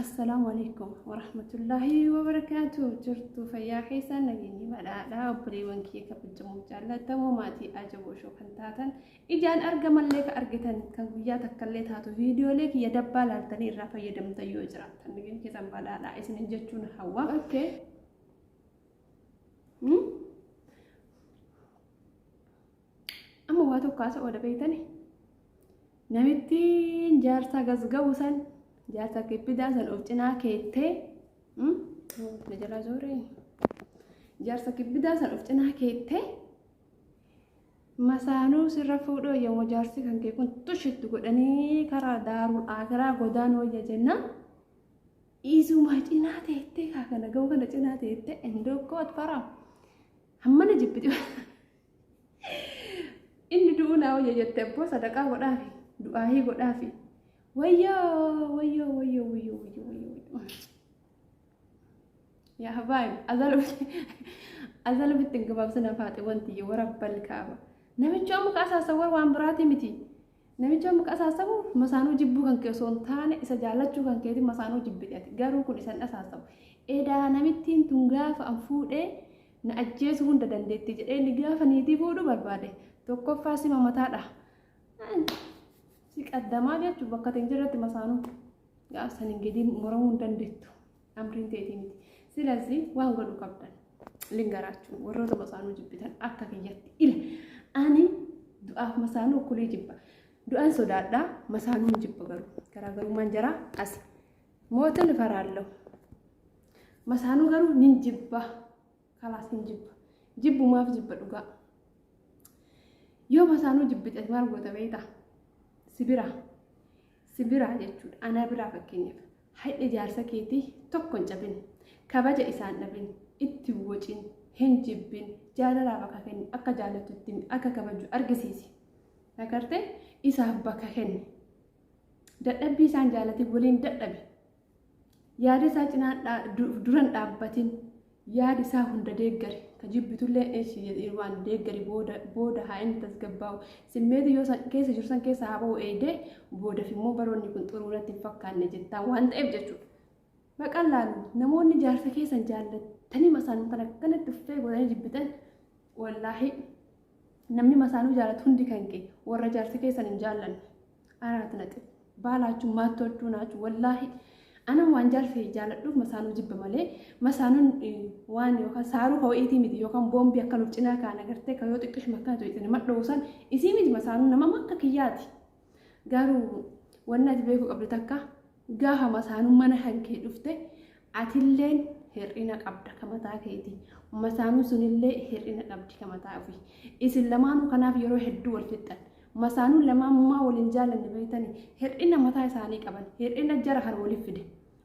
Assalaamu alaikum warahmatullaahi wabarakaatu. Jirtu fayyaa keessan, nageenyi badhaadhaa? Obboleewwan kiyya kabajamoo, jaallatamoo, maatii Ajaboo Shoo kan taatan, ijaan argamallee ka argitan, kan guyyaa takkallee taatu viidiyoolee kiyya dabbaa laaltanii irraa fayyadamtan yoo jiraattan, nageenyi keessan badhaadhaa isinin jechuun hawwa. Okay. Amma waa tokko haasa'uu beektani. Namittiin jaarsa gasga'u san, jaarsa kibbidaa san of cinaa keettee, na jalaa zooree, jaarsa kibbidaa san of cinaa keettee masaanuu sirra fuudhoo yommuu jaarsi kan kee kun tushitti godhanii karaa daaruun akiraa godaan wayya jennaan, isuma cinaa teettee kaa kana ga'u kana cinaa teettee indoo koo atfaraa hammana jibbiti. Inni du'uu naa wayya jette. Abboo, sadaqaa godhaafi, du'aahii godhaafi. Wayyoo, wayyoo, wayyoo, wayyoo, wayyoo, wayyoo! Yaa habaayib, azal ofitti hin gabaabsina. Faaxe wanti warabbal kaaba. Namichi amma ka asaasawu waan biraati miti. Namichi amma ka asaasawu masaanuu jibbuu kan kee osoo hin taane, isa jaallachuu kan keeti masaanuu jibbite ati. Garuu kun isan asaasawu. Edaa namittiin tun gaafa an fuudhee na ajjeesuu hunda dandeetti jedhee inni gaafa niitii fuudhuu barbaade, tokkoffaa sima mataadha. Si qaddamaa jechuun bakka hin jirretti masaanuu gaafa saniin gadi muramuu hin dandeettu. Amriin teetii miti. Silazii waan godhuu qabdan. Lingaraachuu warroota masaanuu jibbitan akka kiyyatti ila. Ani du'aaf masaanuu ukkulii jibba. Du'aan sodaadhaa, masaanuu hin jibba garuu. Garaagarummaan jaraa asi. Mootin faraallo. Masaanuu garuu nin jibba. Kalaas, hin jibba. Jibbumaaf jibba dhugaa. Yoo masaanuu jibbite maal goota beektaa? Si biraa. Si biraa jechuudha. Anaa biraa fakkeenyaaf. Haadhi jaarsa keetii tokko hin cabin. Kabaja isaan dhabin. Itti wocin. Hin jibbin. Jaalalaaf akka kenni. Akka jaallattu itti himi. Akka kabaju argisiisi. Agartee, isaaf bakka kenni. Dadhabbii isaan jaalatin waliin dadhabi. Yaada isaa cinaa duran dhaabbatin. Yaada isaa hunda deeggari. Ka jibbitullee waan deeggari. Booda booda haa inni tasgabbaa'u. Simmeeti yoo keessa jiru san keessa haa ba'u eedee, boodaf immoo baroonni kun xuruu natti hin fakkaanne jettaan waan ta'eef jechuudha. Baqallaalu namoonni jaarsa keessan jaallattanii masaanuu kan akkanatti uffee godhanii jibbitan, wallaahi namni masaanuu jaallatu hundi kan kee warra jaarsa keessan hin jaallanne. Araat naxib baalaachuu maattoochuu naachuu. Wallaahi ana waan jaarsa jaalladhuuf masaanuu jibba malee, masaanuun waan yookaan saaruu ka wa'iitii miti, yookaan boombii akka nuuf cinaa kaan agartee ka yoo xiqqishuma akkana tuqxe nama dhoosan isii miti. Masaanuun nama akka kiyyaati. Garuu wanni ati beekuu qabdu takka, gaafa masaanuun mana kan kee dhufte atilleen hir'ina qabda ka mataa keeti. Masaanuun sunillee hir'ina qabdi ka mataa ofii. Isin lamaanuu kanaaf yeroo hedduu wal fixxan. Masaanuun lamaan maa waliin jaallanne beektanii? Hir'ina mataa isaanii qaban. Hir'ina jara kan waliif fide.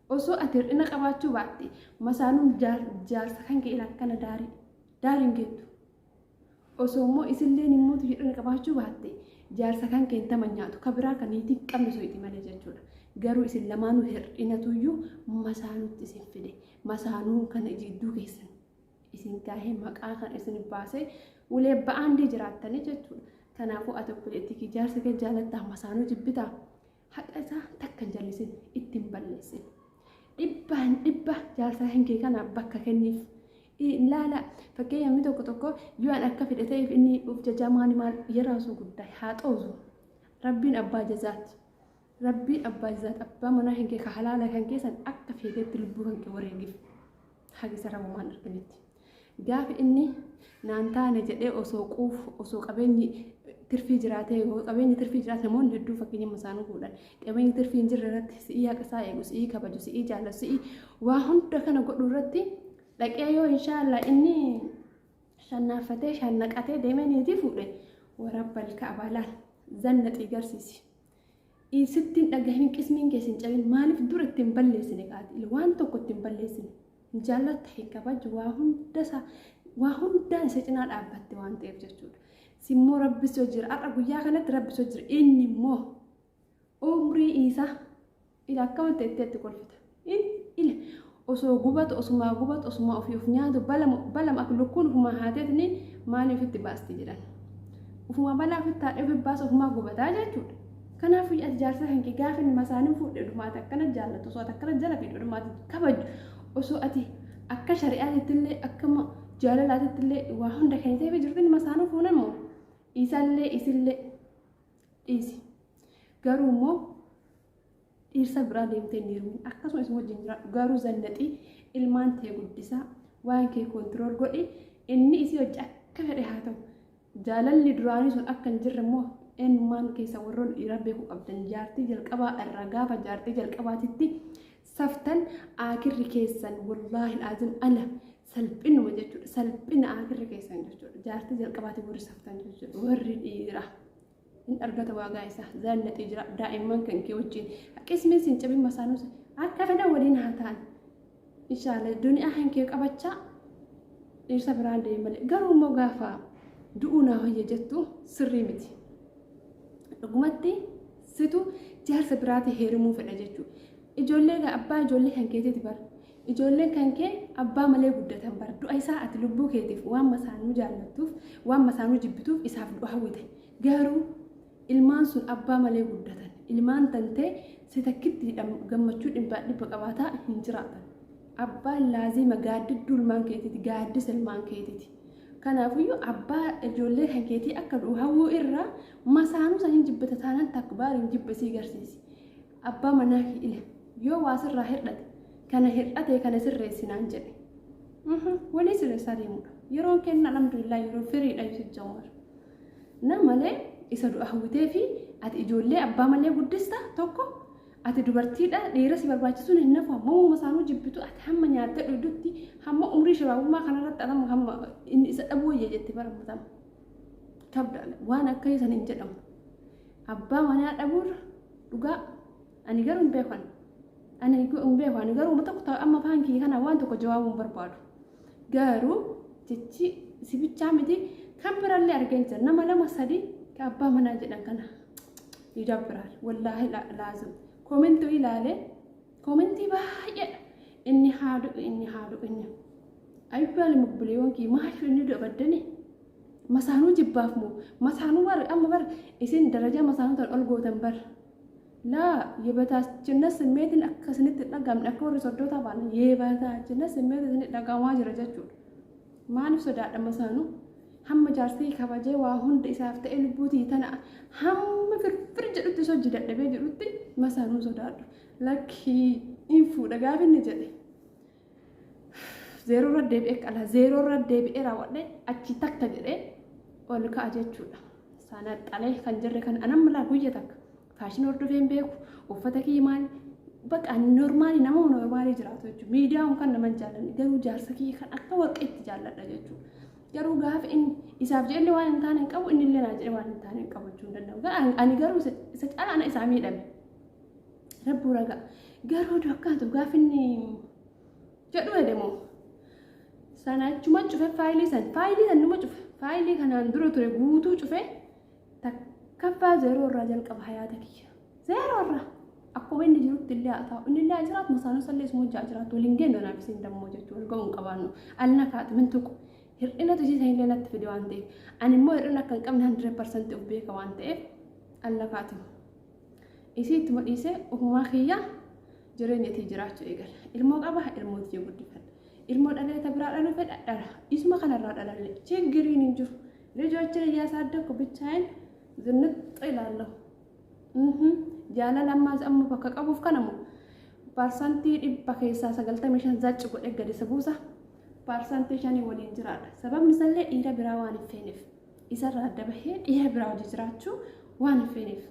Osoo ati hir'ina qabaachuu baatte, masaanuun jaarsa kan kee akkana daarii daariin geettu. Osoo immoo isilleen immoo hir'ina qabaachuu baatte, jaarsa kan kee tama nyaatu ka biraa kan niitii qabne so'iti malee jechuudha. Garuu isin lamaanuu hir'inatuyyuu masaanuutti isin fide. Masaanuu kana jidduu keessan isin kaahee maqaa kan isin baasee ulee ba'aandii jiraattanii jechuudha. Kanaafuu ati obboleettii jaarsa kee jaalattaa, masaanuu jibbitaa, haqa isaa takka hin jallisin, ittiin balleessin. Dhibbaan dhibba jaarsa kan kee kana bakka kenniif. Ilaala, fakkeenya namni tokko tokko yoo an akka fedhe ta'eef inni of jajaa maali maal yeroo guddaa haa xoozu. Rabbiin abbaa jazaati. Rabbiin abbaa jazaati. Abbaa manaa kan kee ka halaala kan keessan akka feetetti lubbuu kan kee wareegiif. Haga isa rabumaan arganitti. Gaafa inni naan taane jedhee osoo quufu, osoo qabeenyi tirfii jiraatee, qabeenyi tirfii jiraate, namoonni hedduu fakkeenya masaanuu fuudhan. Qabeenyi tirfii hin jirre irratti si'ii haqa isaa eegu, si'ii kabaju, si'ii jaallatu, si'ii waa hunda kana godhu irratti dhaqee yoo inshaallah inni shannaaffatee shannaqatee deemee niitii fuudhe, warabbal ka'abaa laal zannaxii garsiisi. Sittiin dhagahin, qismiin keessa hin cabin. Maaliif dura ittiin balleessine kaati? Waan tokko ittiin balleessine. Hin jaallatta, hin kabaju, waa hunda isaa waa hundaan isa cinaa dhaabbatte waan ta'eef jechuudha. Simmoo rabbis yoo jira, har'a guyyaa kanatti rabbis yoo jira, inni immoo umrii isaa ila akkamitti itti itti kolfita. Ila osoo gubatu, osumaa gubatu, osumaa ofii of nyaatu, balama akka lukkuun ofumaa haateetni maaliif ofitti baasti jedhan. Ofumaa balaa ofitti haadhee ofi baasa, ofumaa gubataa jechuudha. Kanaafuu ati jaarsa kan kee gaafa inni masaanuu fuudhe dhumaati akkana jaallatu, osoo ati akkana jala fiidhu dhumaati kabaju, osoo ati akka shari'aatitti illee akka jaalalaatitti illee waa hunda kan ta'eef jirtu, inni masaanuu fuunan moo isallee isillee dhiisi. Garuu immoo dhiirsa biraa deemtee hin heerumin, akkasuma isin wajjin jiraadhu, garuu zannaxii ilmaan ta'e guddisaa, waan kee control godhi. Inni isii hojii akka fedhe haa ta'u. Jaalalli duraanii sun akka hin jirre immoo eenyummaan keessa warroon dhiiraa beekuu qabdan. Jaartii jalqabaa irraa gaafa jaartii jalqabaatitti saftan, aakirri keessan wallaahi laazim ala salphinuma jechuudha. Salphina aakirri keessan jechuudha. Jaartii jalqabaatti warri saftan jechuudha. Warri dhiiraa hin argata waagaa isaa. Zannaxii jira daa'imman kan kee wajjin, qismiin sin cabin, masaanus akka fedhan waliin haa ta'an. Inshaallah duniyaa kan kee qabachaa dhiirsa biraan deemu malee, garuu immoo gaafa du'uu naa wayya jettu sirrii miti. Dhugumatti situ jaarsa biraati heerumuu fedha jechuudha. Ijoollee abbaa ijoollee kan keetiiti bara. Ijoolleen kan kee abbaa malee guddatan bara. Du'a isaa ati lubbuu keetiif waan masaanuu jaallattuuf, waan masaanuu jibbituuf isaaf du'a hawwite. Garuu ilmaan sun abbaa malee guddatan. Ilmaan tantee si takkitti gammachuu dhibbaa dhibba qabaataa hin jiraatan. Abbaan laazima gaaddidduu ilmaan keetiiti, gaaddisa ilmaan keetiiti. Kanaafiyyuu abbaa ijoollee kan keetii akka du'u hawwuu irraa masaanuu san hin jibbata taanaan takbaar hin jibba isii garsiisi. Abbaa manaa kee ila yoo waa sirraa hir'ate, kana hir'ate kana sirreessinaan jedhe. Walii sirreessaa deemudha. Yeroon kenna alhamdulillah yeroo firiidha Yusuf Jammar. Na malee isa du'a hawwitee fi ati ijoollee abbaa malee guddista. Tokko ati dubartiidha, dhiira si barbaachisuun hin nafu. Hamma uumama isaanuu jibbitu, ati hamma nyaattee dhugdutti, hamma umrii shabaabummaa kanarratti ati hamma inni isa dhabuu wayya jette barammatama. Kabda waan akka san hin jedhamu. Abbaa manaa dhabuurra dhugaa ani garuu hin beekan. Ani hin beeku, ani garuu tokko amma afaan kiyya kana waan tokko jawaabuu hin barbaadu. Garuu jechi si bichaa miti, kan birallee argeen jira, nama lama sadi ka abbaa manaa jedhan kana ይደብራል wallaahi laazim koomentii ilaalee koomentii baay'eedha. Inni haa du'u, inni haa du'u, inni ayibbaali mubbileewwan kiyya maaliif inni du'a baddani? Masaanuu jibbaaf moo masaanuu bar amma bar isin darajaa masaanuu tan ol gootan bar laa የበታችነት ስሜትን akka isinitti dhagahamne, akka warri soddootaa baana የበታችነት ስሜት isinitti dhagahamaa jira jechuudha. Maaliif sodaadha masaanuu? Hamma jaarsii kabajee waa hunda isaaf ta'e lubbuutii tana hamma firfir jedhutti soji dadhabee jedhutti masaanuu sodaadhu. Lakkii, hin fuudha gaafa inni jedhe. Zeeroo irra deebi'ee qala, zeeroo irra deebi'ee raawwadhee achi takka jedhee ol ka'a jechuudha. Sana xalee kan jirre kan anan malaa guyya takka faashinii hordofee hin beeku, uffata kiyya maali, bakka normaalii nama normaalii jiraatu jechuudha. Miidiyaan kan nama hin jaallanne, garuu jaarsa kiyya kan akka warqeetti jaalladha jechuudha. Garuu gaafa inni isaaf jedhee waan hin taane hin qabu, inni illee naa jedhee waan hin taane hin qabu jechuu hin danda'u. Ani garuu isa caalaa ana isaa miidhame. Rabbuu ragaa. Garuu dokkaatu gaafa inni jedhu deemu sana achuma cufe, faayilii san numa cufe, faayilii kanaan dura ture guutuu cufe, takkaffaa zeeroo irraa jalqaba hayaata kiyya. Zeeroo irraa akkuma inni jirutti illee haa ta'u, inni illee haa jiraatu, masaanuu sallee isuma hojjaa jiraatu, waliin geenyu naaf isin dammoo jechuudha. Wal ga'uu hin qabaannu alna kaa'ate min tuqu hir'inatu isii sanillee natti fide waan ta'eef, ani immoo hir'ina akka hin qabne 100% of beeka waan ta'eef, alna kaa'ate isii ittuma dhiisee ofumaa kiyya jireenya itti jiraachuu eegala. Ilmoo qaba, ilmoo itti guddifadha. Ilmoo dhaleeta biraa dhaluu fedha dhala. Isuma kanarraa dhalalle ችግር hin jiru. ልጆችን እያሳደግኩ ብቻዬን ዝንጥ እላለሁ። Jaalala ammaa amma bakka qabuuf kanamu 100% keessaa 95 zacci godhee gadi isa buusa. 5% waliin jiraadha. Sababni isallee dhiira biraa waan hin feeneef. Isarraa adda bahee dhiira biraa hojii jiraachuu waan hin feeneef.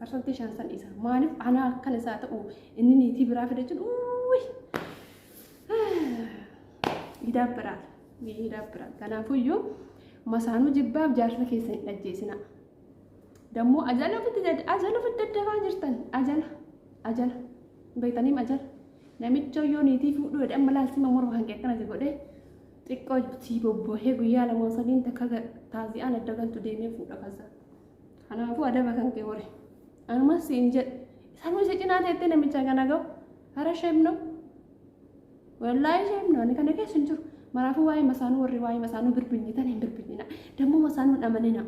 5% san isa. Maaliif anaa akkana isaa ta'u inni niitii biraa fide jechuun uuyi ይዳብራል ይዳብራል። Kanaafuyyuu masaanuu jibbaaf jaarsa keessa hin ajjeesina. Dammoo ajala ofitti ajala ofitti daddafaa jirtan, ajala ajala beektaniim ajala namicha yoo niitii fuudhuu jedhe amma laalsima morma kan kee akkana si godhee xiqqoo sii bobbohee guyyaa lama sadiin takka taazi'aan adda galtu deemee fuudha kaza. Kanaafuu adaba kan kee hore. Anumas siin jedhe sanuu isa cinaa teettee namicha kana ga'u hara sheemnoo wallaahi sheemnoo ani kana keessa hin jiru. Maraafuu waa'ee masaanuu warri waa'ee masaanuu birbinyitan hin birbinyina. Dammoo masaanuu hin amanina.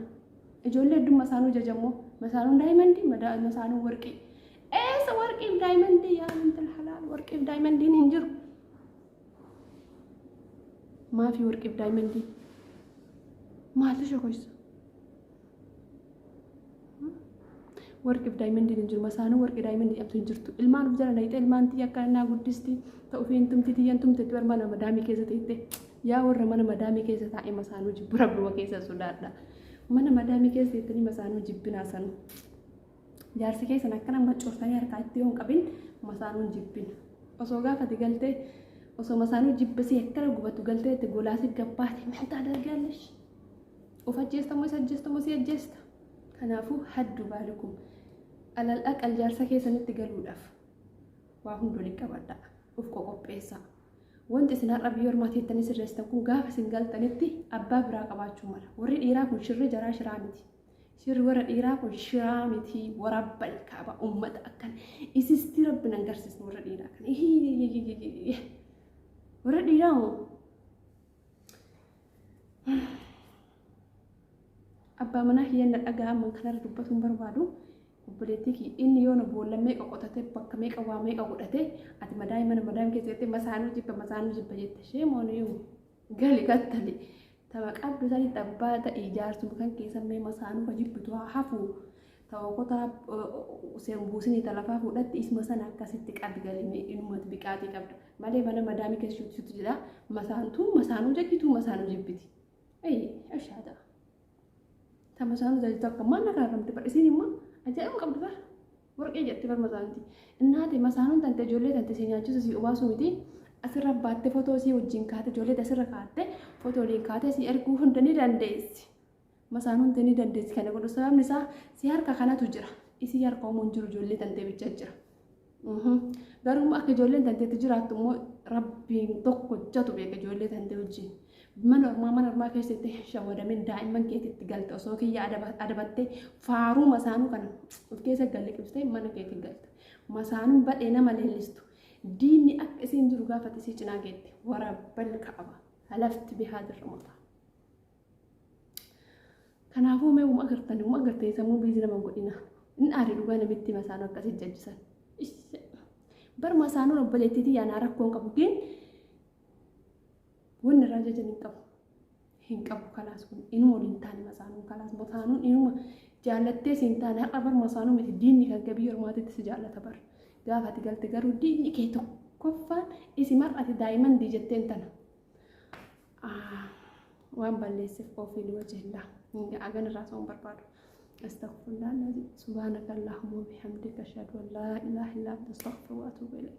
Ijoollee hedduun masaanuu jajammoo Masaanuun daayimandii, masaanuun warqii. Eessa warqiif daayimandii yaa mintal halaal, warqiif daayimandiin hin jiru. Maafi warqiif daayimandii? Maaltu shokoysa? Warqiif daayimandiin hin jiru. Masaanuu warqii daayimandii dhabtu hin jirtu. Ilmaan of jala naqxee ilmaan tiyya akka naa guddisti ta'u ofiin tumti tiyyan tumte bar mana madaamii keessa teette. Yaa warra mana madaamii keessa taa'e masaanuu jibbu rabbuma keessa sodaadha. Mana madaamii keessa teettanii masaanuu jibbinaa sanu. Jaarsi keessan akkana maccoortanii harkaa itti yoo hin qabin masaanuun jibbina. Osoo gaafati galtee osoo masaanuu jibbisee akkana gubatu galtee itti golaasii gabbaate mintaa dargaallesh. Of ajjeesta moo isa ajjeesta moo si ajjeesta? Kanaafuu haddu baalikum. Alal aqal jaarsa keessanitti galuudhaaf waa hunda waliin qabadhaa. Of qoqopheessaa. Wanti isin har'a biyya ormaa teettanii sirreessitan kun gaafa isin galtanitti abbaa biraa qabaachuu mala. Warri dhiiraa kun shirri jaraa shiraa miti. Shirri warra dhiiraa kun shiraa miti. Warabbal kaaba uummata akkan isisti rabbi nan garsiisne warra dhiiraa kana. Warra dhiiraa moo? Abbaa manaa kiyyan na dhagaa amman kanarra dubbatu hin barbaadu. Obboleettii kiyya inni yoo na boolla meeqa qotate bakka meeqa waa meeqa godhate ati madaa'ii mana madaa'ii keessa jettee masaanuu jibba masaanuu jibba jette ishee mooniyuu gali kattali tama qabdu sanitti abbaa ta'ii jaarsuma kan keessa mee masaanuu ka jibbitu haa hafu tawa kotaa seen buusinii ta lafaa fuudhatti isuma sana akkasitti qabi galime inumati biqaatii qabda malee mana madaamii keessa shuutu jedha masaantuu masaanuu jajjituu masaanuu jibbiti. Ee ashaada. Ta masaanuu jajjitu akka maal na kaarramte bar isiin immoo ajaa'iba qabdu bar warqee jetti bar masaanti. Innaate masaanuun tante ijoollee tante si nyaachisu si obaasuu miti asirra baatte fotoo isii wajjin kaate ijoollee asirra kaatte fotoo waliin kaate si erguu hunda ni dandeessi. Masaanuun ni dandeessi kana godhu sababni isaa si harka kanatu jira. Isii harka homuun jiru ijoollee tantee bicha jira. Garuu akka ijoolleen tanteetti jiraattu immoo rabbiin tokko jatu beeka ijoollee tantee wajjin. Mana ormaa keessatti shawwadamin daa'imman keetitti galte osoo kiyya adabattee faaruu masaanuu kana of keessa galle qibsitee mana keetti galte. Masaanuun badhee nama leellistu. Diinni akka isiin jiru gaafate isii cinaa geette warabbal ka'aba. Halafti bihaa jirra muta. Kanaafuu mee uma agartanii uma agartanii sammuu biizii nama godhina. Inni aari dhugaa namitti masaanuu akkasii jajjisan. Bar masaanuun obboleettiitii yaanaa rakkoon qabu gin wanni irraa jajan hin qabu. Hin qabu kalaas kun inuma waliin taane masaanuun kalaas masaanuun inuma jaallattee siin taane har'a bar masaanuu miti diinni kan kee biyya ormaatitti si jaallata bar. Gaafa ati galte garuu diinni kee tokkoffaan isi mar'ate daa'imman diijetteen tana. Waan balleesseef ofiin wajjillaa. Agan irraa soon barbaadu. أستغفر الله العظيم. سبحانك اللهم وبحمدك، أشهد أن لا إله إلا أنت، أستغفر وأتوب إليك.